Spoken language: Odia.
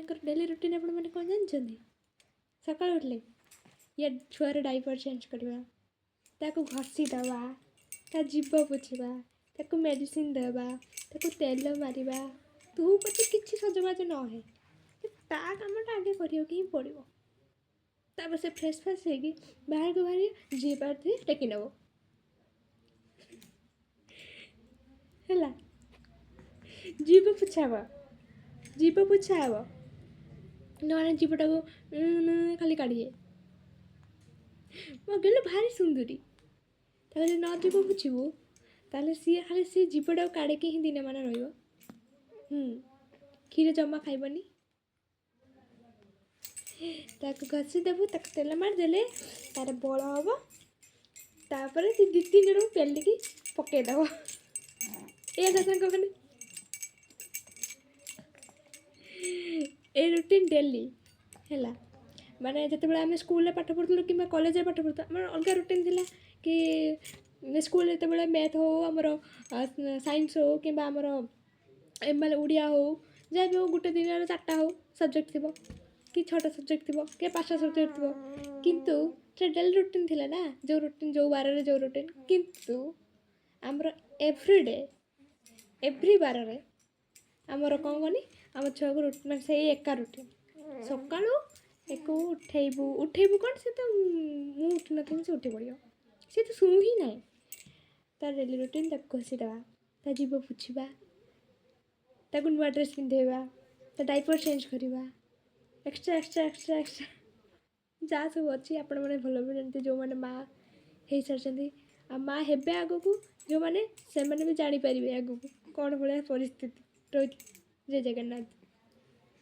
ଛୁଆମାନଙ୍କର ଡେଲି ରୁଟିନ୍ ଆପଣମାନେ କ'ଣ ଜାଣିଛନ୍ତି? ସକାଳୁ ଉଠିଲେ ୟା ଛୁଆର ଡାଇପର୍ ଚେଞ୍ଜ କରିବା, ତାକୁ ଘଷି ଦେବା, ତା ଜିଭ ପୋଛିବା, ତାକୁ ମେଡ଼ିସିନ୍ ଦେବା, ତାକୁ ତେଲ ମାରିବା। ତୁ ପଛେ କିଛି ସଜବାଜ ନ ହେ, ତା କାମଟା ଆଗେ କରିବାକୁ ହିଁ ପଡ଼ିବ। ତାପରେ ସେ ଫ୍ରେଶ୍ ଫ୍ରେଶ୍ ହେଇକି ବାହାରକୁ ବାହାରି ଯିଏ ପାରୁଥିବେ ଟେକି ନେବ। ହେଲା, ଜିଭ ପୋଛା ହେବ, ଜିଭ ପୋଛା ହେବ, ନହେଲେ ଜିଭଟାକୁ ଖାଲି କାଢ଼ିବେ। ମୋ ଗେଲୁ ଭାରି ସୁନ୍ଦୁରୀ, ତାକୁ ଯଦି ନ ଜିଭ ପୋଛିବୁ ତାହେଲେ ସିଏ ଖାଲି ସିଏ ଜିଭଟାକୁ କାଢ଼ିକି ହିଁ ଦିନମାନ ରହିବ। କ୍ଷୀର ଜମା ଖାଇବନି। ତାକୁ ଘଷି ଦେବୁ, ତାକୁ ତେଲ ମାରିଦେଲେ ତାର ବଳ ହେବ। ତାପରେ ସେ ଦୁଇ ତିନି ଜଣଙ୍କୁ ପେଲିକି ପକେଇଦେବ। ଏଇଆ ତା ସାଙ୍ଗମାନେ, ଏ ରୁଟିନ୍ ଡେଲି ହେଲା। ମାନେ ଯେତେବେଳେ ଆମେ ସ୍କୁଲରେ ପାଠ ପଢ଼ୁଥିଲୁ କିମ୍ବା କଲେଜରେ ପାଠ ପଢ଼ୁଥିଲୁ, ଆମର ଅଲଗା ରୁଟିନ୍ ଥିଲା କି ସ୍କୁଲରେ ଯେତେବେଳେ ମ୍ୟାଥ୍ ହଉ, ଆମର ସାଇନ୍ସ ହଉ କିମ୍ବା ଆମର ଏମ୍ ଏଲ୍ ଓଡ଼ିଆ ହଉ, ଯାହା ବି ହଉ, ଗୋଟେ ଦିନରେ 4ଟା ହଉ ସବଜେକ୍ଟ ଥିବ କି 6ଟା ସବଜେକ୍ଟ ଥିବ କି 5ଟା ସବଜେକ୍ଟ ଥିବ, କିନ୍ତୁ ସେ ଡେଲି ରୁଟିନ୍ ଥିଲା ନା, ଯେଉଁ ରୁଟିନ୍ ଯେଉଁ ବାରରେ ଯେଉଁ ରୁଟିନ୍। କିନ୍ତୁ ଆମର ଏଭ୍ରିଡେ ଏଭ୍ରି ବାରରେ ଆମର କ'ଣ କହନି, ଆମ ଛୁଆକୁ ମାନେ ସେଇ ଏକା ରୁଟିନ୍। ସକାଳୁ ଏକୁ ଉଠେଇବୁ, ଉଠେଇବୁ କ'ଣ, ସେ ତ ମୁଁ ଉଠି ନଥିବି ସେ ଉଠି ପଡ଼ିବ, ସେ ତ ଶୁଣୁ ହିଁ ନାହିଁ। ତାର ଡେଲି ରୁଟିନ୍ ତାକୁ ଘଷିଦେବା, ତା ଜିଭ ପୋଛିବା, ତାକୁ ନୂଆ ଡ୍ରେସ୍ ପିନ୍ଧେଇବା, ତା ଡାଇପର୍ ଚେଞ୍ଜ କରିବା, ଏକ୍ସଟ୍ରା ଏକ୍ସଟ୍ରା ଏକ୍ସଟ୍ରା ଏକ୍ସଟ୍ରା ଯାହା ସବୁ ଅଛି। ଆପଣମାନେ ଭଲ ଭାବରେ ଜାଣିଥିବେ ଯେଉଁମାନେ ମା' ହେଇସାରିଛନ୍ତି ଆଉ ମା' ହେବେ ଆଗକୁ ଯେଉଁମାନେ, ସେମାନେ ବି ଜାଣିପାରିବେ ଆଗକୁ କ'ଣ ଭଳିଆ ପରିସ୍ଥିତି ରହିଛି। ଜୟ ଜଗନ୍ନାଥ।